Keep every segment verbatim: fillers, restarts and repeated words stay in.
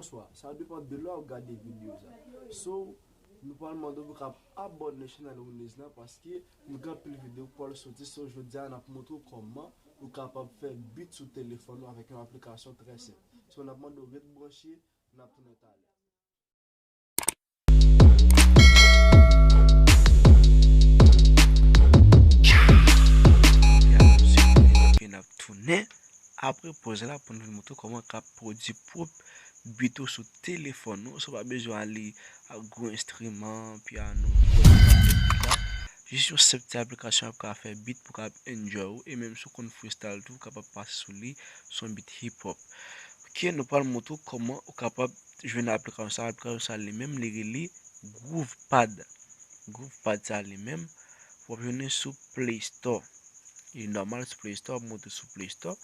Bonswa, sa depann de lè w ap gade videyo sa. So, nou pral mande w pou w ka abòne chanèl Winez lan, paske nou gen anpil videyo k pral soti. So, jodi a, n ap montre w kòman ou kapab fè beat sou telefòn ou avèk yon aplikasyon trè senp. So, n ap mande w ret branche, n ap tounen talè. N ap tounen apre poz la pou n vin montre kòman w ka pwodui pwòp beat ou sou telefòn ou, san w pa bezwen ale ak gwo enstriman, pyano, kibòd, jis yon senp ti aplikasyon ap ka fè beat pou w ka enjoy ou, e menm si w konn freestyle tou, w kapab pase sou li, se yon beat hip hop. Ok, nou pral montre w kòman ou kapab jwenn aplikasyon sa, aplikasyon sa li menm, li rele GroovePad. GroovePad sa li menm, w ap jwenn li sou Play Store. Li nòmal sou Play Store, w ap monte sou Play Store.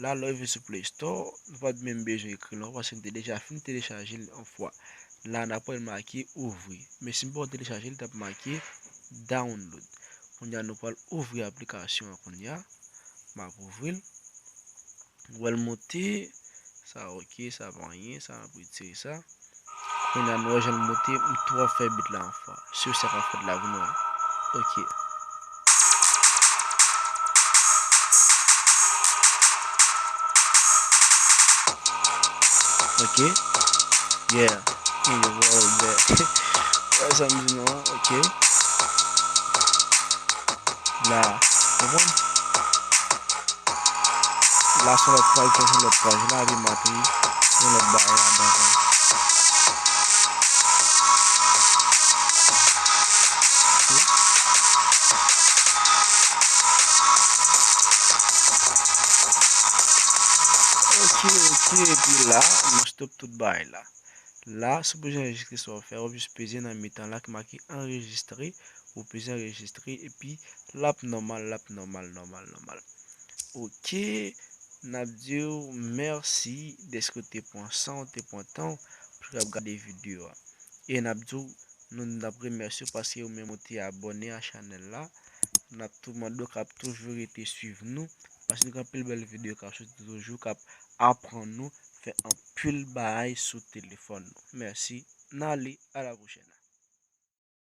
La, lè w rive sou Play Store, nou pa t menm bezwen ekri l ankò, paske nou te deja fin telechaje l yon fwa. La, n ap wè l make ouvri. Men si m pa t telechaje l, li t ap make download. Kounye a, nou pral ouvri aplikasyon an kounye a. M ap ouvri l. Ou wè l monte. Sa ok, sa pa anyen, sa n ap retire sa. Kounye a nou wè jan l monte, m tou ap fè beat la yon fwa. Si w sa k ap fèt la, vin wè. Ok. Ok. Yeah. Nigga, bro, bet. Wè sa m di nou an, ok. La, konprann? La se yon lòt paj, se yon lòt paj la, epi m ap yon lòt bagay ladan ankò. Ok, ok, epi la, nou stop tout bagay la. La, si w bezwen anrejistre sa w fè, w ap jis peze nan mitan la ki make anrejistre, ou peze anrejistre, epi l ap nòmal, l ap nòmal, nòmal, nòmal. Ok, n ap di w mèsi dèske w te pran san w, te pran tan w pou w ap gade videyo a. E n ap di w, nou, n ap remèsye w paske ou menm ou te abòne a chanèl la. N ap tou mande w k ap toujou rete swiv nou, paske nou gen anpil bèl videyo k ap soti toujou, k ap aprann nou fè anpil bagay sou telefòn nou. Mèsi, n ale, a la pwochèn.